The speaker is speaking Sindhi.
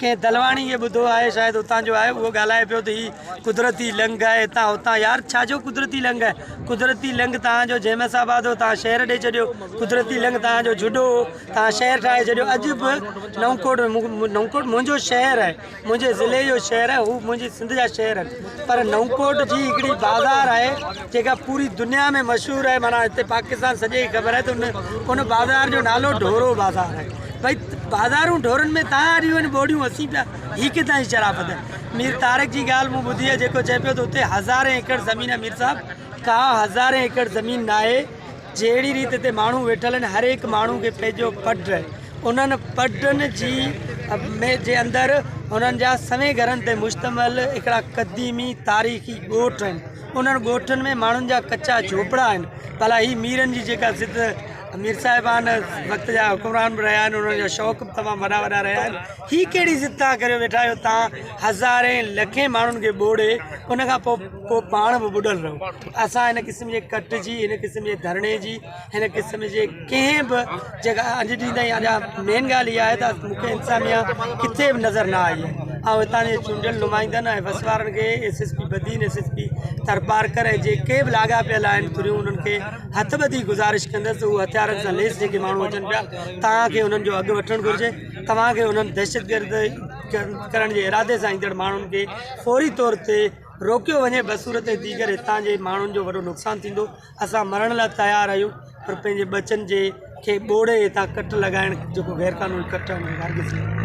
ڪنهن دلواڻي کي ٻڌو آهي شايد اتان جو آهي اهو ڳالهائي پيو ته هي قدرتي لنگهه آهي هتان هتان يار ڇا جو قدرتي لنگهه آهي قدرتي لنگهه تان جو جيمس آباد هو تان شهر ڏئي ڇڏيو قدرتي لنگهه تان جو جهڏو هو تان شهر ٺاهي ڇڏيو اڄ به نئون ڪوٽ نئون ڪوٽ منهنجو شهر آهي منهنجي ضلعي جو شهر آهي هو منهنجي سنڌ جا شهر آهن پر نئون ڪوٽ جي هڪڙي بازار آهي جيڪا پوري دنيا ۾ مشهور آهي معنيٰ هتي پاڪستان سڄي کي خبر آهي ته ان ان بازار جو نالو ڍورو بازار آهي ڀئي بازارون ڍورن ۾ تان آريون آهن ٻوڙيون اسين پيا هي ڪٿان جي شرافت آهي مير طارق جي ڳالهه مون ٻڌي آهي جيڪو چئي پيو ته اتي هزارين ايڪڙ زمين آهي مير صاحب ڪا هزارين ايڪڙ زمين ناهي جهڙي ريت هتي ماڻهو ويٺل آهن هر هڪ ماڻهو کي پنهنجو پڊ آهي انهن پڊن جي ۾ جي اندر انهن جا سوين گهرن تي مشتمل هڪڙا قديمي تاريخي ڳوٺ آهن انهن ڳوٺن ۾ ماڻهن جا ڪچا جهوپڙا آهن ڀلا هي ميرن جي جيڪا ضد مير صاحبان وقت جا حڪمران به رهيا آهن انهن جا شوق به تمام وڏا وڏا رهيا آهن هي ڪهڙي ضد تان ڪريو ويٺا آهيو تان هزارين لکين ماڻهن کي ٻوڙي ان کان پوء پوء پاڻ به ٻڏل رهو اسان هن قسم جي ڪٽ جي هن قسم جي ڌرڻي جي هن قسم جي ڪنهن به جيڪا اڄ ڏينهن تائين اڃا مين ڳالهه اها آهي ته مون کي انتظاميا ڪٿي به نظر نه آئي آهي آئون هتان جي چونڊيل نمائندن ۽ وس وارن کي S S P Badin S S P Tharparkar ۽ جيڪي به لاڳاپيل آهن ڌريون انهن کي هٿ ٻڌي گذارش ڪندس ته هو هٿيارن سان ليس جيڪي ماڻهو اچن پيا توهان کي انهن جو اڳ وٺڻ گهرجي توهان کي انهن دهشتگرد ڪرڻ جي ارادي سان ايندڙ ماڻهن کي فوري طور تي روڪيو وڃي بصورت ديگر هتان جي ماڻهن جو وڏو نقصان ٿيندو اسان مرڻ لاء تيار آهيون پر پنهنجي ٻچن جي کي ٻوڙي هتان ڪٽ لڳائڻ جيڪو غير قانوني ڪٽ آهي ان کي هرگز نه.